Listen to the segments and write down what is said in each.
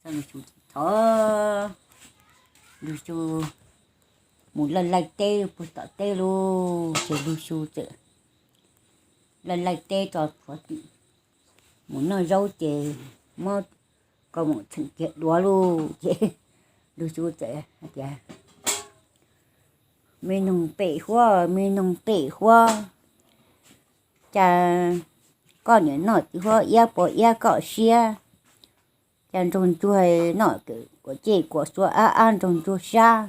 Lug xyu txhov, lug xyu mus laij laij teb puag tom teb lug, ces lug xyu txawm laij laij teb tso plhuav twm mus noj zaub ces muab kaus mom txheem kiag duav lug ces lug xyu txawm has tias, Me noog pem huab, me noog pem huab, cas koj niam noj txiv huab iab puas iab koj siab? Cas nraug ntsuag noj kuam cej kuam xua ab ab nraug ntsuag sab.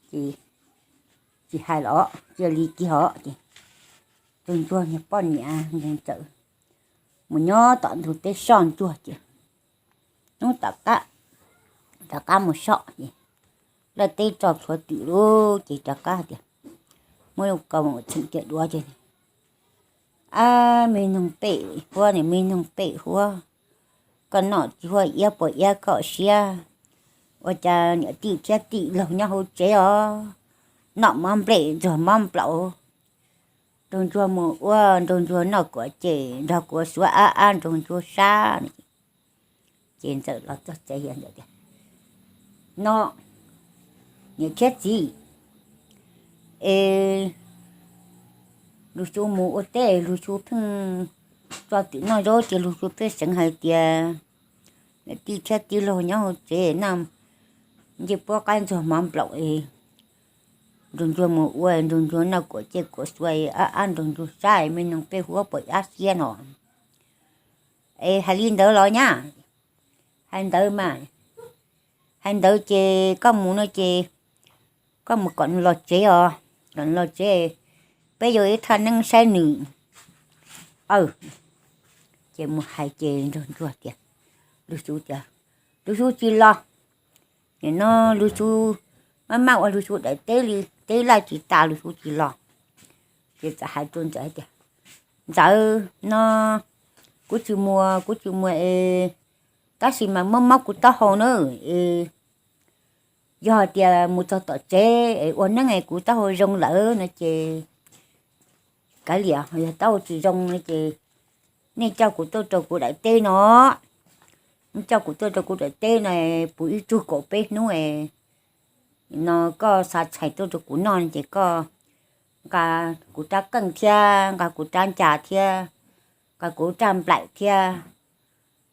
Ces tsis hais los cia li kiag os ces nraug ntsuag niag poj niam txawm mus nyob tom ntug teb soj ntsuag ces hnub tom qab rov qab mus soj ces laij teb tso plhuav twm lug ces rov qab tias, muab kaus mom txheem kiag duav ces, Ab, me noog pem huab ne, me noog pem huab, koj noj txiv huab iab puas iab koj siab? Ua cas niam tij thiab tij laug nyob hauv tsev os, noj mob nplej ntxuag mob nplaum, nraug ntsuag mus ua nraug ntsuag noj kuam ces nrog kuv ua xuav ab ab nraug ntsuag sab. Ces ntxawm los txog tsev tias, No, niam thiab txiv, es lug xyu mus ua teb lug xyu pheej tso twm noj zaub ces lug xyu pheej seev hais tias niam tij thiab tij laug nyob hauv tsev noj ncej puab qaib ntxuag mov nplaum es nraug ntsuag mus ua nraug ntsuag noj kuam cej kuam xua ab ab nraug ntsuag sab, me noog pem huab puas ab siab no. Es hais li ntawd los nyab? Hais ntawd mas, hais ntawd ces koj mus no ces koj mus kom nws los tsev os, kom nws los tsev, peb yuav ib thaj neeb saib nws. Aw, ces mus hais ces nraug ntsuag tias, lug xyu tias, lug xyu tsis los. Nim no lug xyu maj maj ua lug xyu daim teb li teb laij tsis tas lug xyu tsis los. Ces txawm hais rau ntxawm tias, Ntxawm, no kuv tsis mus, kuv tsis mus es, tab sis mas mob mob kuv taub hau na es, yog hais tias mus txog tom tsev es ua neeb es kuv taub hau zoo lawm no ces kav liam, yog taub hau tsis zoo no ces nej coj kuv tuaj rau kuv daim teb no, nej coj kuv tuaj rau kuv daim teb no, puv ib tsug kaum peb hnub no koj xa tshais tuaj rau kuv noj ces koj nqa kuv rab qeej thiab nqa kuv rab ncas thiab nqa kuv raj nplaim thiab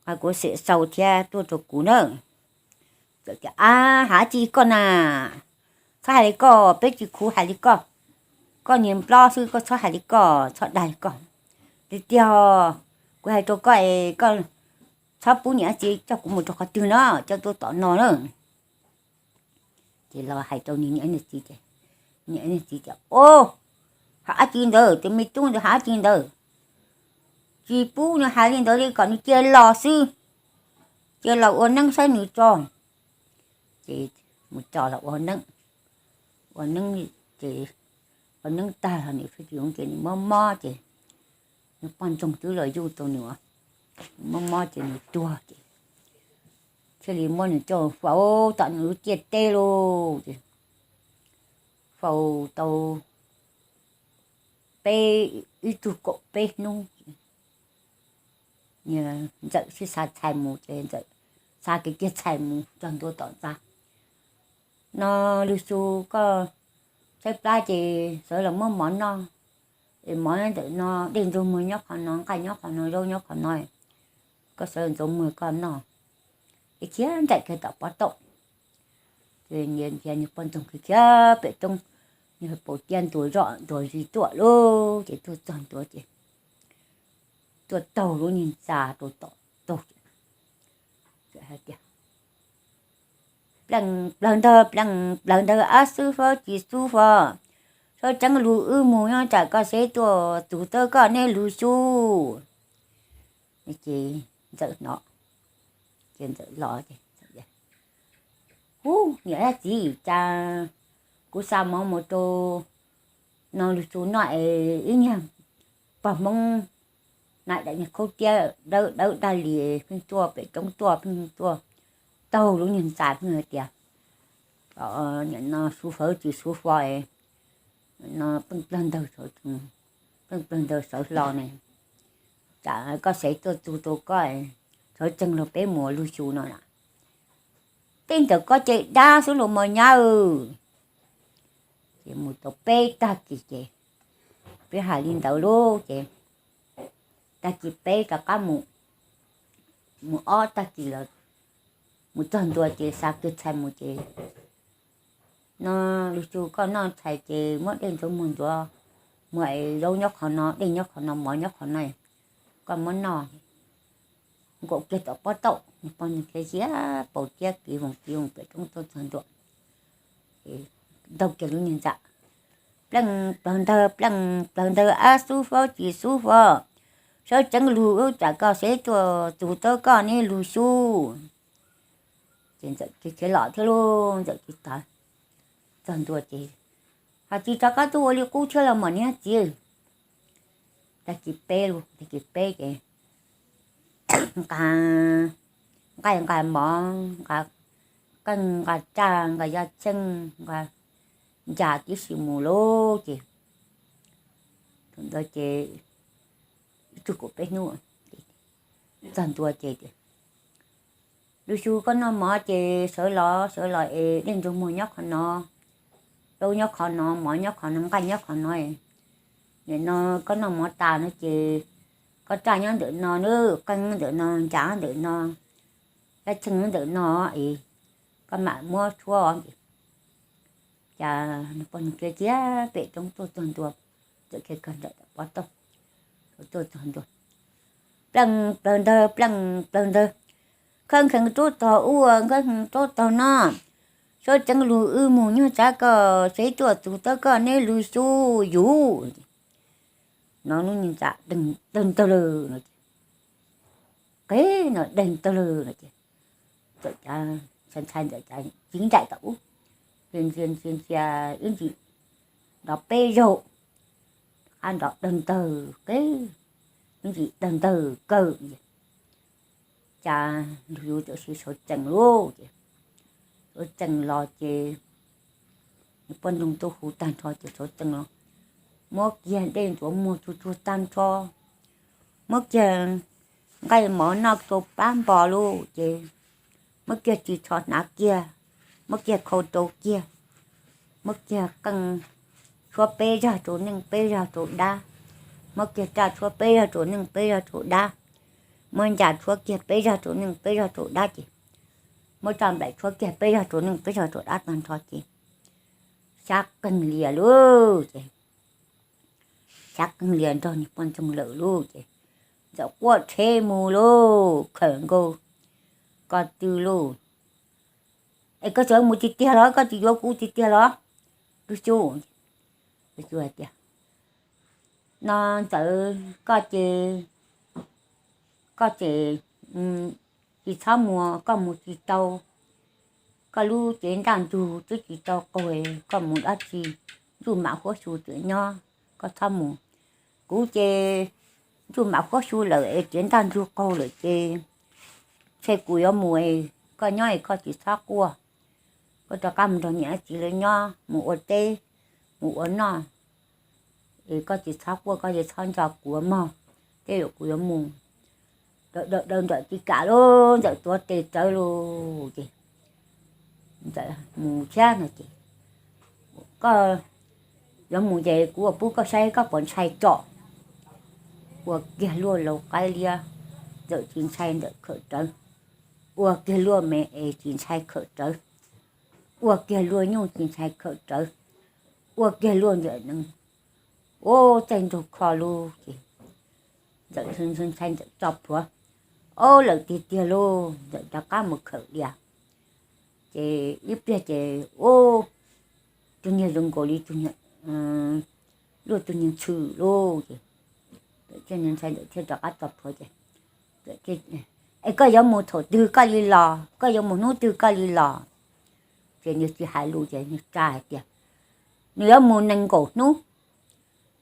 nqa kuv xem xaus thiab tuaj rau kuv na. Txawm tias, Ab, hais tsis koj na, txhob hais li koj, peb tsis khuv hais li koj, koj niag nplob xwb koj txhob hais li koj, txhob dag li koj. Tiag tiag, kuv hais rau koj es koj txhob pub niam txiv coj kuv mus rau qhov twg no, coj tuaj tom no na. Ces los hais rau niam txiv, niam txiv tias, Au, hais dab tsi ntawd, tus me tub ntawd hais dab tsi ntawd? Tsis pub nws hais li ntawd li, kom nws cia los xwb, cia los ua neeb saib nws tso. Ces mus tso los ua neeb, ua neeb ces ua neeb tag los nws ces nws mob mob ces nws poj ntxoog twb los yuj tau nws, mob mob ces nws tuag ces thiaj li muab nws coj faus tom nws lub ciaj teb lauj. Ces faus tau peb, ib tsug kaum peb hnub, Ntxawm sib xa txhais mus ces Ntxawm xa kiag txhais mus txog ntua tom ntxa, No lug xyu, koj tshaib plab ces sawv los muab mov noj. Es mov ntawm no, dej ntxuag muag nyob qhov no, nqaij nyob qhov no, zaub nyob qhov no, koj sawv ntxuag muag koj noj. Es khiav nraim kiag tom pob tauj, ces niag poj ntxoog khiav pem roob, niag paus tiab ntuas zoj ntuas zis tuaj lauj. Ces tuaj txog ntua ces tuaj taug lub niag ntxa rau tom taug, hais tias, Pleej plawg ntawg, pleej plawg ntawg, ab xub fab tsis xub fab, sawv tseeb lug wb mus, nyob tsam koj seb tuaj txug tau koj neb lug xyu. Ces Ntxawm hnov, ces Ntxawm los, Ub, niam thiab txiv, cas kuv xa mov mus rau no lug xyu noj es ib niag pog Hmoob na daim niag khaub tiab dawb dawb dag li pheej tuaj pem roob tuaj, pheej tuaj taug lub niag ntxa pheej hais tias, Nim no xub fab tsis xub fab, no pleej plawg ntawg, pleej plawg ntawg sawv hlo ne, tsam koj seb tuaj txug tau koj, sawv tseeg lug peb mus lug xyu no na. Peb ntawm koj ces dab xwb los mas nyab. Ces mus tau peb tag kis ces, peb hais li ntawd lauj ces, tag kis peb rov qab mus, mus ob tag kis los mus txog ntua ces xa kiag txhais mus ces, no, Lug Xyu, koj noj txhais ces muab dej ntxuav muag ntxuav, muag es zaub nyob qhov no, dej nyob qhov no, mov nyob qhov no, koj muab noj. Nkaum kiag tom pob tauj, poj niam khiav ziab paus tiab kiv voos kiv voos pem roob tuaj txog ntua, ntaug kiag lub niag ntxa, pleej plawg ntawg, pleej plawg ntawg, ab xub fab tsis xub fab, sawv tseev lug wb tsam koj xev tuaj txug tau koj neb Lug Xyu. Ces Ntxawm khiav los thiab lauj, Ntxawm tsis tawv, txog ntua ces, hais tsis rov qab tuaj ua li qub thiab los mas niag txiv. Tag kis peb lauj, tag kis peb ces nqa nqaij nqa mov, nqa qeej nqa raj nqa yaj tsheej nqa ncas tib si mus lauj ces, thaum ntawd ces ib tsug kaum peb hnub txog ntua ces tias, Lug Xyu, koj noj mov ces sawv los, sawv los es dej ntxuav muag nyob qhov no, zaub nyob qhov no, mov nyob qhov no, nqaij nyob qhov no. Nim no koj noj mov tas no ces koj raj nyob ntawm no, qeej ntawm no, ncas ntawm no, yaj tsheej ntawm no es koj mam muab tshuab. Ces nws poj niam khiav kiag pem roob tuaj txog ntua, Ntxawm khiav kawg nraim tom pob tauj tuaj txog ntua, pleej plawg ntawg, pleej plawg ntawg, khawb kheev rub tog ub, khawb kheev rub tog no, sawv tseev lug wb mus nyob tsam koj xev tuaj txug tau koj neb Lug Xyu yus. No lub niag ntxa deeg tawg lawm no ces, qe no deeg tawg lawm no ces, Ntxawm ntshai ntshai, Ntxawm civ nraim tom ub, ntsia ntsia ntsia ib ntsis nrov peb zaug, qab nrov dawg ntawg qe, ib ntsis dawg ntawg kawg. Cas Lug Xyu txawm sawv tsees lauj ces, sawv tsees los ces nws poj ntxoog tuaj hu tag nrho ces sawv tsees los, muab kiag dej ntxuav muag tsuag tsuag tag nrho, muab kiag nqaij mov noj rau pab npo lauj ces, muab kiag ris tsho hnav kiag, muab kiag khau rau kiag, muab kiag qeej tshuab peb zag rau neej peb zag rau dab, muab kiag raj tshuab peb zag rau neej peb zag rau dab, muab ncas tshuab kiag peb zag rau neej peb zag rau dab ces, muab raj nplaim tshuab kiag peb zag rau neej peb zag rau dab tag nrho ces, xyab qeeg lias lauj ces, xyab qeeg lias nrog nws poj ntxoog lawm lauj ces, Ntxawm quaj rhe mus lauj, khawm nkaus ko tw lauj. Es koj tseem mus tiag tiag los, koj tsis yuav kuv tiag tiag los, Lug Xyu? Lug Xyu hais tias, no Ntxawm, koj ces, koj ces tsis txhob mus, koj mus tsis tau. Koj lub cev ntaj ntsug twb tsis tau qaug, koj mus dab tsi, ntsuj mam huab xyu tseem nyob, koj txhob mus. Kuv ces ntsuj mam huab xyu lawm es cev ntaj ntsug qaug lawm ces, ntshe kuv yuav mus es koj nyob es koj tsis txhob quaj. Koj rov qab mus nrog niam txiv lawv nyob, mus ua teb, mus ua noj, es koj tsis txhob quaj, koj tsis txhob nco kuv mog. Tej zaum kuv yuav mus. Daws daws Ntxawm tsis kam lauj, Ntxawm tuav tes tsawv lauj ces, Ntxawm mus thiab no ces, koj yuav mus ces kuv ua pub koj saib koj puas ntshai tso. Ua kiag luaj laus qaib liab, Ntxawm tsis ntshai Ntxawm khawm rawv. Ua kiag luaj me es tsis ntshai khawm rawv. Ua kiag luaj nyuj tsis ntshai khawm rawv. Ua kiag luaj Ntxawm nees, ua txaij nraug kho lauj ces, Ntxawm ntshai Ntxawm tso plhuav. Ob lawm tiag tiag lauj, Ntxawm rov qab mus khawm dias. Ces ib pliag ces, ua, tus niag zoo nkaus li tus niag, luaj tus niag ntxhw lauj ces, Ntxawm thiaj ntshai, Ntxawm thiaj rov qab tso plhuav ces, es koj yuav mus thaum twg koj li los, koj yuav mus hnub twg koj li los? Ces nws tsis hais lus ces nws tsa hais tias, nws yuav mus nees nkaum hnub.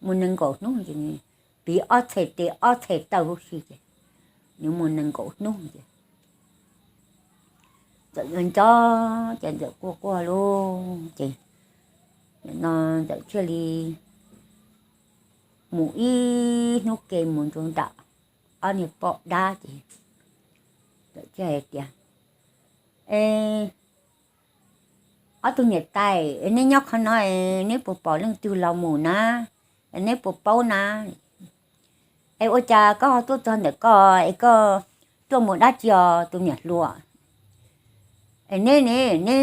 Mus nees nkaum hnub ces, piv ob txhais tes ob txhais taw huv si ces, nws mus nees nkaum hnub ces, Ntxawm yuav nco ces Ntxawm quaj quaj lauj ces, no Ntxawm thiaj li mus ib hnub ke mus nrog nram ob niag poj dab ces, Ntxawm thiaj hais tias, e, Ob tug niam tais, neb nyob qhov no, neb puas pom leej twg los mus na? Neb puas paub na? Es ua cas koj ho tuaj txog ntawm ko es koj tuaj mus dab tsi os tus niam hluas? Es neb ne, neb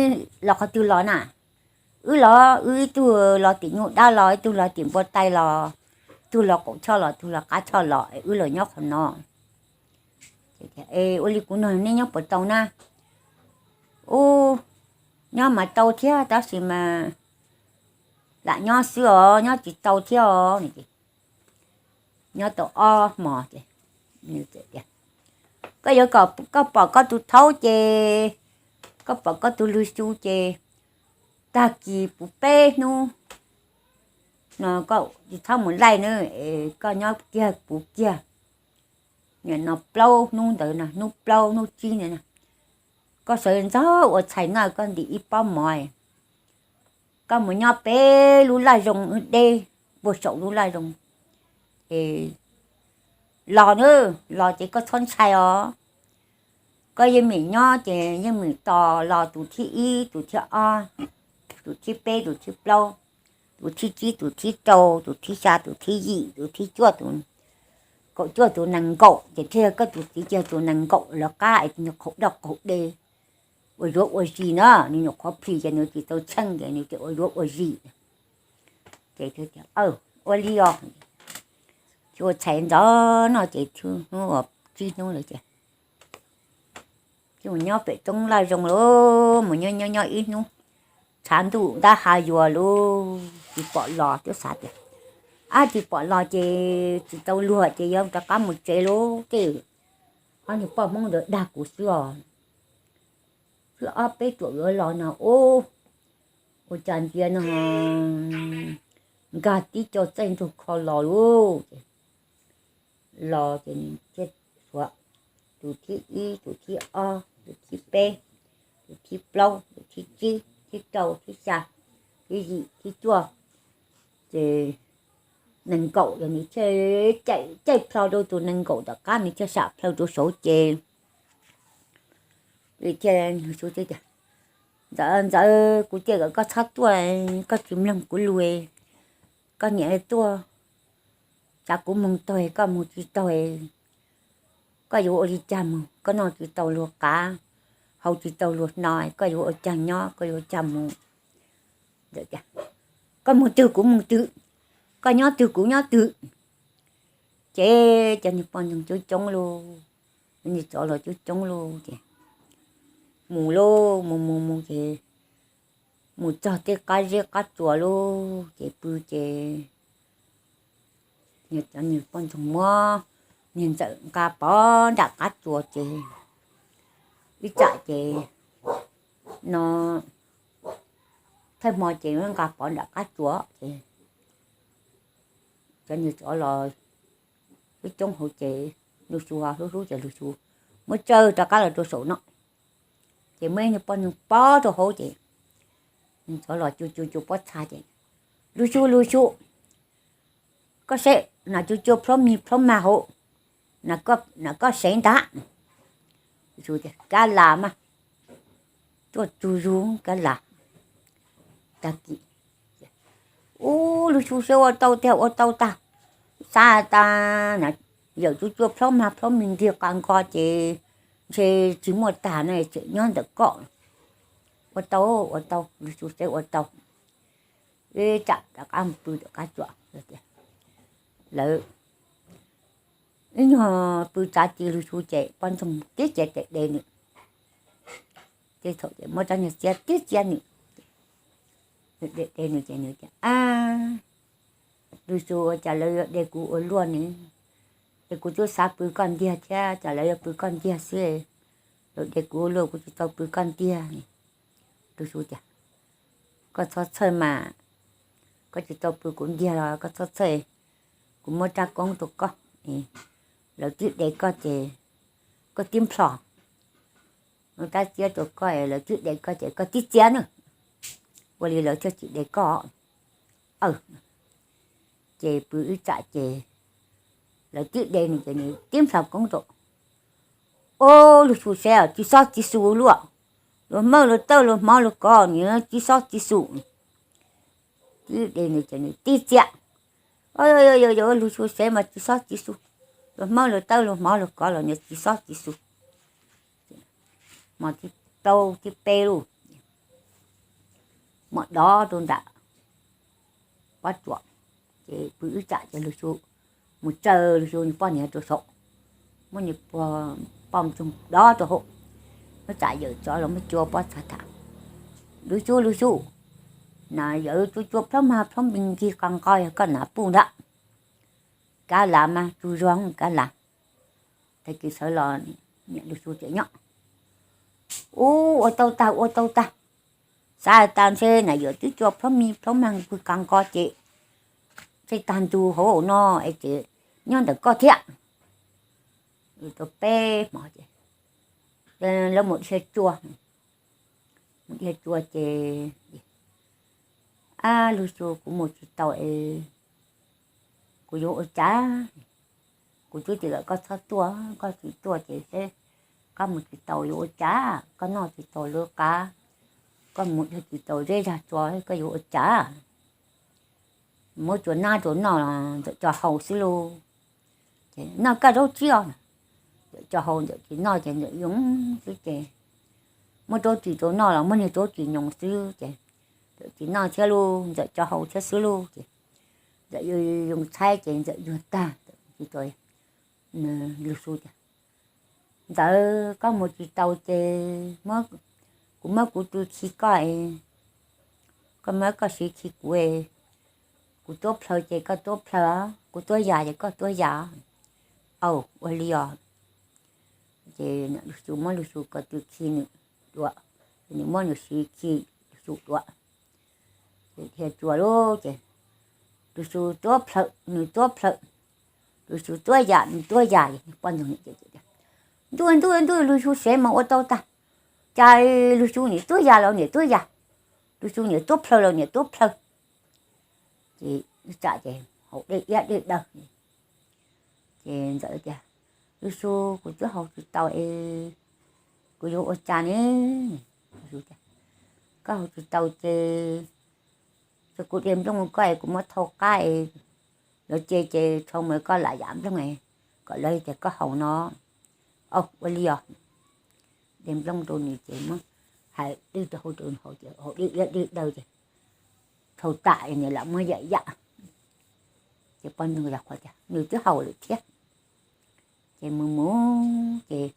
los qhov twg los na? Wb los, wb ib tug los tim nyuj dab los, ib tug los tim npua tais los, tug los qaum choj los, tug los qab choj los, es wb los nyob qhov no. Es ua li kuv nug neb nyob puas tau na? Ub, nyob mas tau thiab tab sis mas lam nyob xwb os, nyob tsis tau thiab os. Nyob tau ob hmos ces tias, koj yuav kom koj pom koj tus thaub ces, koj pom koj tus lwg xyu ces tag kis puv peb hnub no koj tsis txhob mus laij na, es koj nyob kiag puv kiag. Nim no plaub hnub ntawd no, hnub plaub hnub tsib ntawd no, koj sawv ntxov ua txhais no koj ntim ib pob mov, koj mus nyob pem lub laj zoo deb puag saum lub laj zoo. Es los na, los ces koj txhob ntshai os. Koj yeej meem nyob ces yeej meem tos los tus thib ib, tus thib ob, tus thib peb, tus thib plaub, tus thib tsib, tus thib rau, tus thib xya, tus thib yim, tus thib cuaj, tus kaum cuaj, tus nees nkaum ces thiaj yog koj tus txiv, tus nees nkaum lawv qab es nyuam qhuav doj qaug de. Ua yuav ua zis na, nws nyuam qhuav plhis ces nws tsis tau tsheej ces nws tias ua yuav ua zis. Ces ua li os, ua txhais ntxov no ces hnub tsib hnub lawm ces mus nyob pem roob laj zoo lauj, mus nyob nyob nyob ib hnub, tshav ntuj ntab ha yuav lauj, tsis pom los, twb xav tias, ab, tsis pom los ces tsis tau luag ces yuav rov qab mus tsev lauj. Tej ob niag poj Hmoob ntawd dag kuv xwb os. Twb ob peb ruam yuav los no ub, ua cas ntsia no nkag tib co txaij nraug kho los lauj. Los ces nws thiaj suav tus thib ib, tus thib ob, tus thib peb, tus thib plaub, tus thib tsib, thib rau, thib xya, thib yim, thib cuaj, ces nees nkaum los nws thiaj caij plho rau tus nees nkaum tom qab, nws thiaj sam plhaw rau saud ces, thiaj, Ntxawm, Ntxawm, kuv tias kom koj txhob tuaj, koj tsis mloog kuv lus, koj niam tuaj, tsam kuv moog taug koj moog tsis taug, koj yuav ua li cas moog? Koj noj tsis tau luag qav, haus tsis tau luag hno, koj yuav ua cas nyob, koj yuav ua cas moog? Koj moog twg kuv moog twg, koj nyob twg kuv nyob twg. Ces cov niag poj ntxoog coob coob lauj, niag tsov los coob coob lauj ces mus lauj, mus mus mus ces mus txog tej qab zeb qab tsuas lauj ces pw ces cov niag poj ntxoog muab niag Ntxawm nqa pov nram qab tsuas ces ib tsam ces no thawj hmo ces nqa pov nram qab tsuas ces cov niag tsov los coob coob hauv ces Lug Xyu hlub hlub ces Lug Xyu muab tsawg rov qab los rau saum no ces muaj ib niag poj ntxoog pob rau hauv ces niag tsov los cua cua cua pob txha ces, Lug Xyu, Lug Xyu, koj saib na, cua cua plhob mig plhob mag hauv na, koj saib ntag. Lug Xyu tias, Kab las mas, tuaj tug zug kab las. Tag kis, ub, Lug Xyu saib ua tau tiag ua tau tag, xav tas na, yawm cua cua plhob mag plhob mig ntiag qas nko ces ntshe tsis muaj tag no, tseem nyob ntawm koj. Ua tau, ua tau, Lug Xyu saib ua tau. Ib tsam rov qab pw rov qab tsuam, lawv ib nyuag pw tsav tsis Lug Xyu ces poj ntxoog tib ce tes de nws, ces thaum ces muab rab niag txiab tib txiab nws, de nws ces nws tias, Ab, Lug Xyu, ua cas lawv yuav de kuv ua luaj ne? Es kuv twb xav pw koj ntiag thiab, cas lawv yuav pw koj ntiag xwb. Lawv de kuv ua luaj, kuv tsis tau pw koj ntiag. Lug Xyu tias, Koj txhob txhawj mas, koj tsis tau pw kuv ntiag los koj txhob txhawj, kuv muab rab koob rau koj. Lawv twb de koj ces koj tib nplho, muab rab txiab rau koj, lawv twb de koj ces koj tib txiab na, ua li lawv thiaj tsis de koj. Ces pw ib tsam ces lawv twb de nws ces nws tib nplho koob rau. Ob, Lug Xyu saib tsis xob tsis xu luaj, Luag hmawj luag tawj luag hmov luag kov nws tsis xob tsis xum. Tib de nws ces nws tib txiam. Yog yog Lug Xyu sev mas tsis xob tsis xum, luag hmawj luag tawj luag hmov luag kov los nws tsis xob tsis xum. Hmo thib plaub thib peb lauj, muab dov rau nram pob tsuas, ces pw ib tsam ces Lug Xyu mus tsaws Lug Xyu nws poj niam rau saum, muab nws poj ntxoog dov rau hauv, muab tsam yawm tsov los muab cua pob txha tham. Lug Xyu Lug Xyu, na yawm cua cua plhob mag plhob npis nkig qas nqo yog koj na puj ntag. Kav las mas tsuj zog kav las. Tag kis sawv los niam Lug Xyu tseem nyob. Ub, ua tau tag ua tau tag. Xav tas ntshe na yawm twb cua plhob mi plhob mag nkig qas nqo ces ntshe tag ntug hauv no es ces nyob ntawm koj thiab. Tau peb hmo ces lawv mus dhia cua, mus dhia cua ces, ab Lug Xyu, kuv mus tsis tau es kuv yuav ua cas? Kuv twb tias kom koj txhob tuaj, koj tsis tuaj ces seb koj mus tsis tau yuav ua cas, koj noj tsis tau lub qab, koj mus dhia tsis tau zeb zag tsua koj yuav ua cas? Muab tsuas nab rau noj los ntxawm tso hau xwb lauj. Ces noj kaj zaub tsib os, ntxawm tso hau ntxawm tsis noj ces ntxawm yoo xwb ces, muab zaub tsis rau noj los muab niag zaub tsis nyoos xwb ces, ntxawm tsis noj thiab lauj, ntxawm tso hau thiab xwb lauj ces, ntxawm yoo tshaib ces ntxawm yuag tag, Lug Xyu tias, Ntxawm, koj mus tsis tau ces kuv muab kuv tw khi koj, koj muab koj siv khi kuv, kuv tuab plhaw ces koj tuab plhaw, kuv tuab yam ces koj tuab yam. Au, ua li os. Ces Lug Xyu muab Lug Xyu ko tw khi nws dua, nws muab nws siv khi Lug Xyu dua. Ces dhia cua lauj ces Lug Xyu tuab plhaw nws tuab plhaw, Lug Xyu tuab yam nws tuab yam. Poj ntxoog niam tias, Ntuj ntuj ntuj, Lug Xyu sev mas ua tau tag, cas Lug Xyu niam tuab yam los niam tuab yam, Lug Xyu niam tuab plhaw los niam tuab plhaw. Ces ib tsam ces haus dej iab dej daw. Ces ntxawm tias, Lug Xyu, kuv twb haus tsis tau es kuv yuav ua cas ne? Koj haus tsis tau ces, ces kuv de nplooj koj es kuv muab thau qab es, lawv ce ces tshau mus koj lam yam nplooj es, kom lawv tias koj haus no. Au, ua li os. De nplooj rau nws ces muab hais dej rau hauv rau haus ces haus dej iab dej daw ces thau tas nws lam muab yam yam. Ces poj ntxoog yog qhuas tias nws twb haus lawm thiab. Ces mus mus ces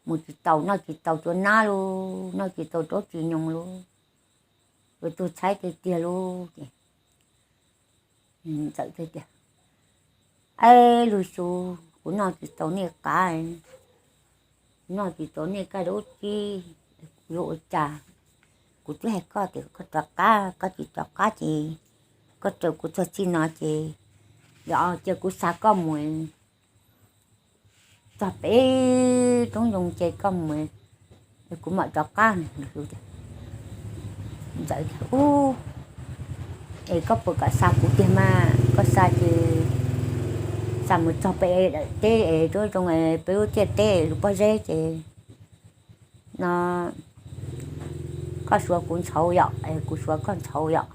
mus tsis tau, noj tsis tau tsua nab lauj, noj tsis tau zaub tsis nyoos lauj, ua tug tshaib tiag tiag lauj. Ces ntxawm tias, Ab Lug Xyu, kuv noj tsis tau nej qab, noj tsis tau nej kaj zaub tsib, kuv yuav ua cas? Kuv twb hais koj tias koj rov qab, koj tsis rov qab ces koj raws kuv txog txij no ces, yog cia kuv xa koj mus txog pem roob zoo ces koj mus, kuv mam rov qab. Ntxawm tias, Ub, es koj puas kam xa kuv tiag mas? Koj xa ces xa mus txog pem daim teb es roob zoo, peb lub tiaj teb lub pob zeb ces no koj suav kuv ntshauv yom, kuv suav koj ntshauv yom,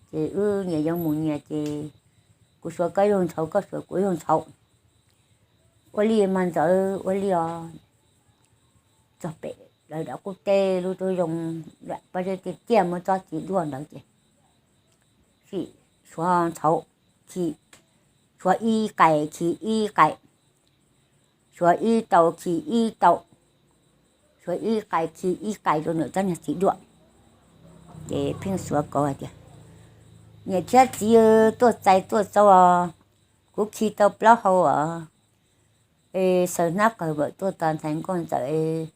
ces wb nyias yuav mus nyias ces kuv suav koj zaug ntshauv, koj suav kuv zaug ntshauv. Ua li mas Ntxawm, ua li os. Txog pem lawv dam qub teb lub roob zoo, pob zeb tiaj tiaj muaj tsob txiv duaj ntawd ces sim suav ntshauv, khi, suav ib qais khi ib qais, suav ib tau khi ib tau, suav ib qais khi ib qais rau ntawm tsob niag txiv duaj. Ces pheej suav kauv hais tias, Niam thiab txiv tuaj txais tuaj txaus os, kuv khi tau plaub hau os. Es xaws hnab qawg vawm tuaj tos ntxhais nkauj Ntxawm,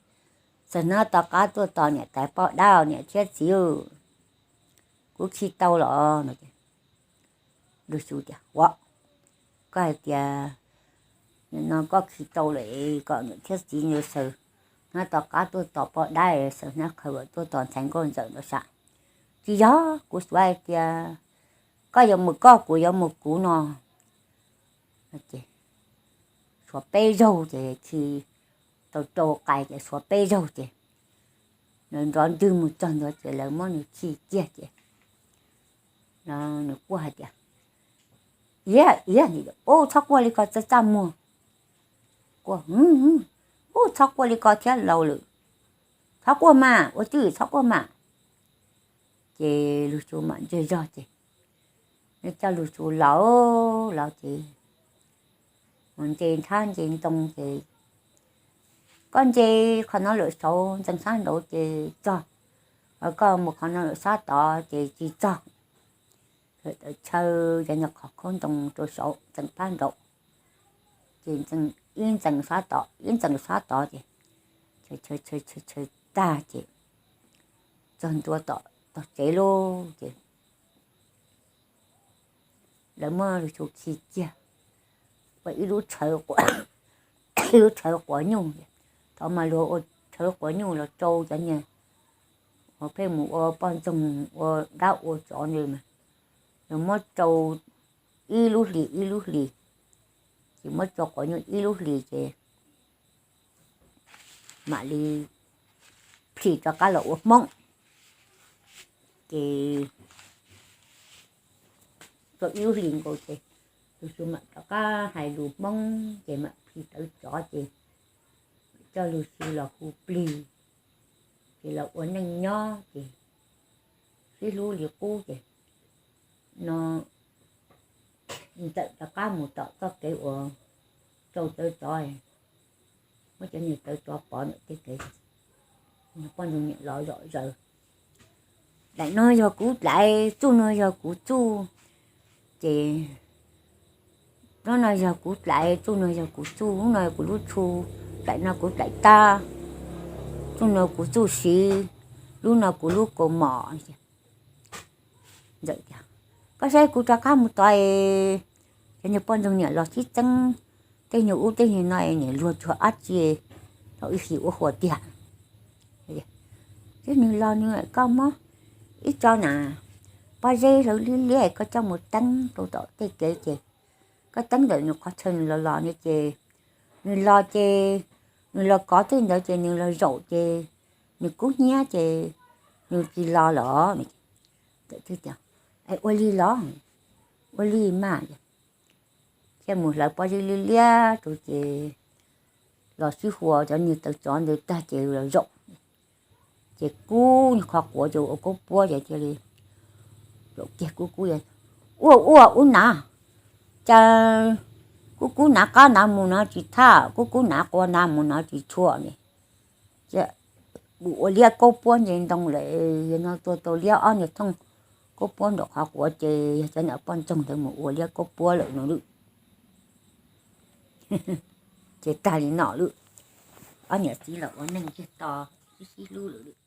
xaws hnab to qab tuaj tos niam tais poj dab, niam thiab txiv, kuv khi tau los. Lug Xyu tias, Ua, koj hais tias no koj khi tau lawm kom niam thiab txiv xaws hnab to qab tuaj tos poj dab, xaws hnab qhawv tuaj tos ntxhais nkauj Ntxawm no sav? Tsis yog, kuv xav hais tias koj yuav mus koj, kuv yuav mus kuv no. Suav peb zaug ces khi tau rau qais ces xuav peb zaug ces nws nrov ntwg mus txog ntua ces lawv muab nws khi kiag ces nws quaj hais tias, Iab, iab, ub, txhob quaj li ko, txaj txaj muag. Quaj, ub, txhob quaj li ko thiab laus lawm, txhob quaj mas, ua twj ywm txhob quaj mas. Ces Lug Xyu mam ntsia zog ces nws coj Lug Xyu los, los ces mus ntse nthab ntse ntoo ces, Koj ntse qhov no lawm saud, ntxeev sab nraud ces txog, koj mus qhov no lawm sab tod ces tsis txog. Tawm chaw cov nyuag qhov khaub ntoo rau saud, ntxeev phab nraud, ces ib ntxeev sab tod, ib ntxeev sab tod ces chaw chaw chaw chaw tag ces txog ntua tom tog tsev lauj ces lawv muab Lug Xyu khi kiag ua ib lub, ib lub tshawv quav nyuj. Thaum mas luag ua tshawv quav nyuj los rau cov niag uas pheej mus ua poj ntxoog ua dab ua tsov ntawd mas, luag muab rau ib lub hlis ib lub hlis, ces muab rau quav nyuj ib lub hlis ces mam li plhis rov qab los ua Hmoob. Ces rau ib lub hlis nkaus ces Lug Xyu mam rov qab hais lus Hmoob ces mam plhis tawv tsov ces coj Lug Xyu los hu plig, ces los ua neej nyob ces sib hlub li qub ces no txawm rov qab mus tom txoj kev uas rau tawv tsov, muab cov niag tawv tsov pov ntawm tej kev, poj ntxoog niam los zom zaws. Daim no yog kuv daim, txuj no yog kuv txuj, ces lub no yog kuv daim, txuj no yog kuv txuj, lub no kuv lub tshu, daim no kuv daim tab, txuj no kuv txuj siv, lub no kuv lub kaus mom. Ntxawm tias, Koj saib kuv rov qab mus tod, cov niag poj ntxoog niam los sib txeeb tej nyuag ub tej nyuag no, niam luag tsuag dab tsi thaum ib hlis ua huam tiag. Ces nws los nws, Koj muab ib co na pob zeb hlawv liab liab koj coj mus teeb rau tom tej kev ces koj teeb ntawm nws qhov chaw nws los los no ces nws los ces nws los kov tej ntawd ces nws los zaum ces nws kub hnyiab ces nws tsis los lawm. Ua li los, ua li mas. Thiaj mus hlawv pob zeb liab liab rau ces los sib huas cov niag tawv tsov ntawd tag ces los zaum, ces kub nws qhov quav ces ua kaub puab ces thiaj li zaum kiag kub kub, Ua ua ub nav, cas kub kub nav qab nav mus no tsis thaj, kub kub nav qua nav mus no tsis tshua ne. Ua liab kaub puab nce ntoo lawm, yog no tua tau liab ob niag thooj kaub puab nraum qhov quav ces yog cov niag poj ntxoog ntawd mus ua liab kaub puab lawm no lawm. Ces tag li no lawm, ob niam txiv los ua neej kiag to, sib sib hlub lawm lawm.